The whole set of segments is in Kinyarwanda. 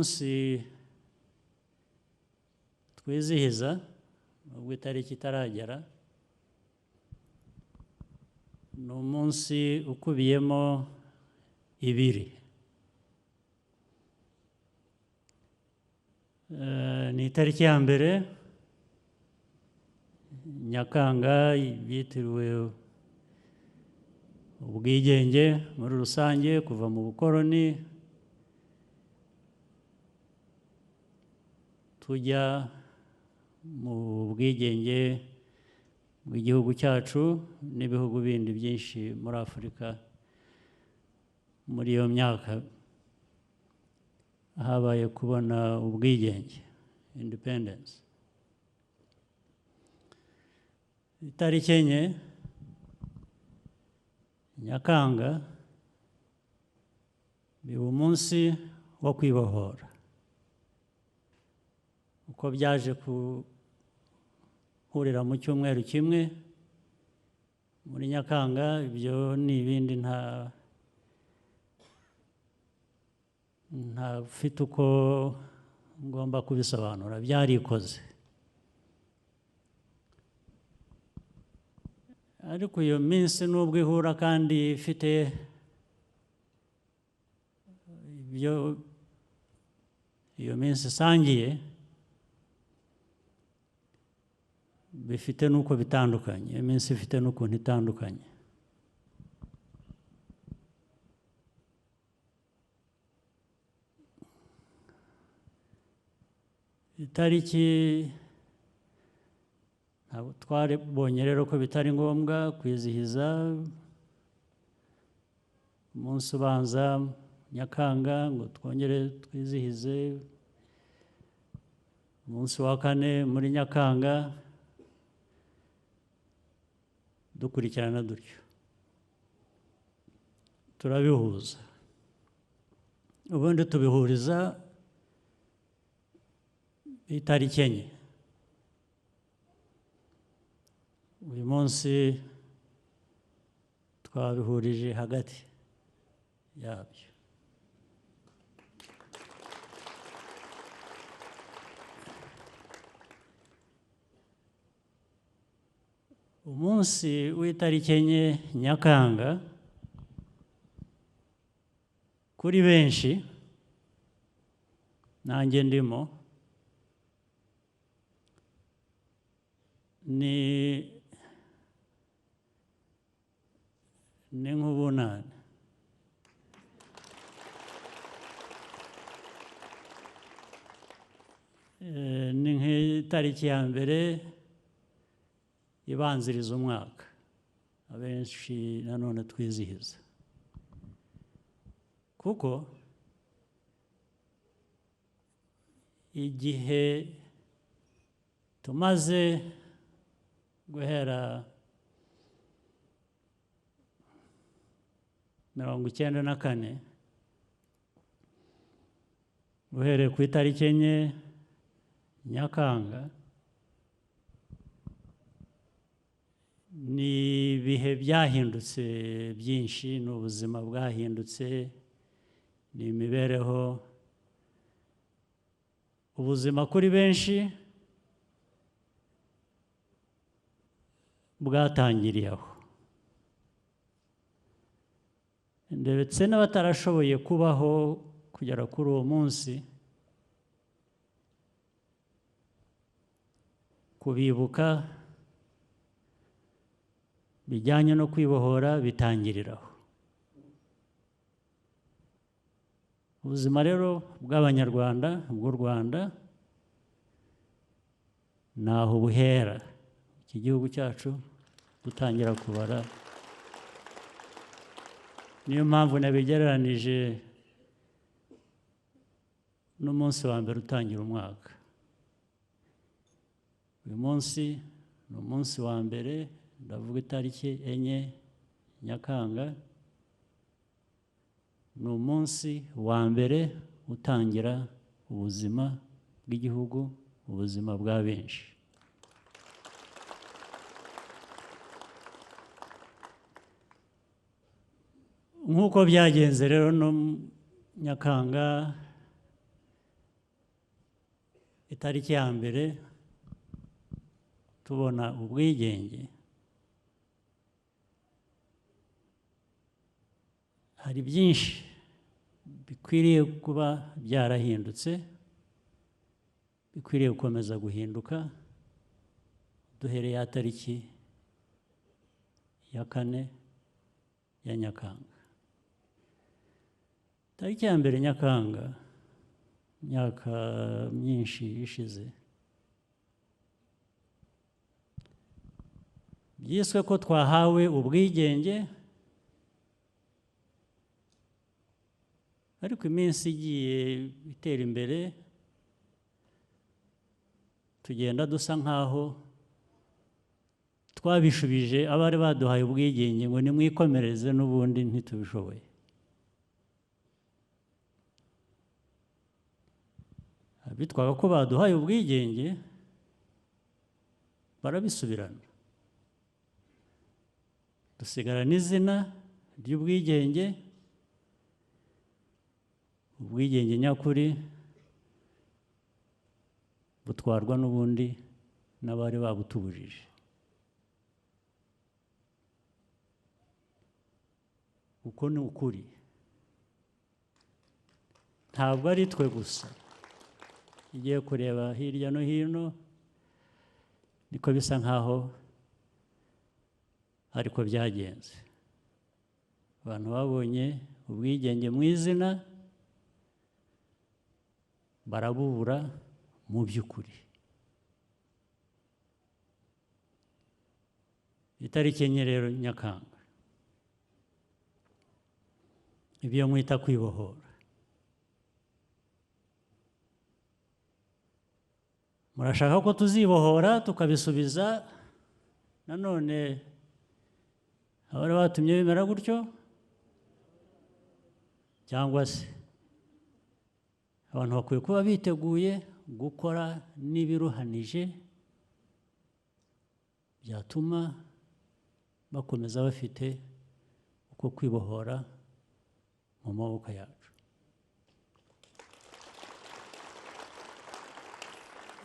Umunsi twizihiza nubwo itariki itaragera, ni umunsi ukubiyemo ibiri. Ni itariki ya mbere Nyakanga yitiriwe ubwigenge muri rusange kuva mu bukoroni tujya mu bwigenge bw'igihugu cyacu n'ibihugu bindi byinshi muri Afurika. Muri iyo myaka habaye kubona ubwigenge, independence. Itariki 4 Nyakanga biba umunsi wo kwibohora. Uko byaje guhurira mu cyumweru kimwe muri Nyakanga, ibyo ni ibindi ntafite uko ngomba kubisobanura, byarikoze. Ariko iyo minsi nubwo ihura kandi ifite ibyo iyo minsi isangiye, bifite n'uko bitandukanye. Iyo minsi ifite n'ukuntu itandukanye. Itariki ntabwo twaribonye rero ko bitari ngombwa kwizihiza umunsi ubanza Nyakanga ngo twongere twizihize umunsi wa 4 muri Nyakanga, dukurikirana dutyo turabihuza. Ubundi tubihuriza itariki 4. Uyu munsi twabihurije hagati yabyo. Umunsi w'itariki 4 Nyakanga kuri benshi nanjye ndimo, ni nk'ubunani. Ni nk'itariki ya mbere ibanziriza umwaka abenshi nanone twizihiza, kuko igihe tumaze guhera 94 uhereye ku itariki 4 Nyakanga, ni ibihe byahindutse byinshi, ni ubuzima bwahindutse, ni imibereho, ubuzima kuri benshi bwatangiriye aho, ndetse n'abatarashoboye kubaho kugera kuri uwo munsi, kubibuka bijyanye no kwibohora bitangiriraho. Ubuzima rero bw'Abanyarwanda bw'u Rwanda naho buhera. Iki gihugu cyacu dutangira kubara, niyo mpamvu nabigereranije n'umunsi wa mbere utangira umwaka. Uyu munsi ni umunsi wa mbere, ndavuga itariki 4 Nyakanga, ni umunsi wa mbere utangira ubuzima bw'igihugu, ubuzima bwa benshi. Nk'uko byagenze rero no Nyakanga Itariki ya mbere tubona ubwigenge, hari byinshi bikwiriye kuba byarahindutse, bikwiriye gukomeza guhinduka duhereye ya tariki ya 4 ya Nyakanga. Tariki ya 1 Nyakanga, imyaka myinshi ishize, byiswe ko twahawe ubwigenge, ariko iminsi igiye itera imbere tugenda dusa nkaho twabishubije abari baduhaye ubwigenge ngo nimwikomereze n'ubundi ntitubishoboye. Abitwaga ko baduhaye ubwigenge barabisubirana, dusigarana izina ry'ubwigenge. Ubwigenge nyakuri butwarwa n'ubundi n'abari babutubujije. Uko ni ukuri, ntabwo ari twe gusa. Igiye kureba hirya no hino niko bisa nkaho ariko byagenze. Abantu babonye ubwigenge mu izina barabubura mu by'ukuri. Itariki 4 rero Nyakanga, ibyo mwita kwibohora, murashaka ko tuzibohora tukabisubiza nanone abari batumye bimera gutyo, cyangwa se abantu bakwiye kuba biteguye gukora n'ibiruhanije byatuma bakomeza bafite uko kwibohora mu maboko yacu.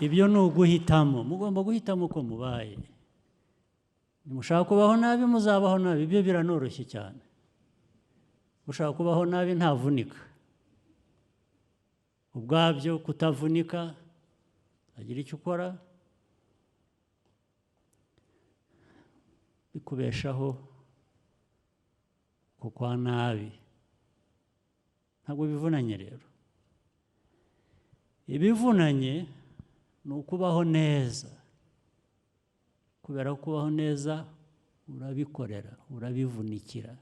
Ibyo ni uguhitamo, mugomba guhitamo uko mubaye. Nimushaka kubaho nabi muzabaho nabi, ibyo biranoroshye cyane. Ushaka kubaho nabi ntavunika, ubwabyo kutavunika agira icyo ukora bikubeshaho kwa nabi, ntabwo bivunanye. Rero ibivunanye ni ukubaho neza, kubera kubaho neza urabikorera, urabivunikira.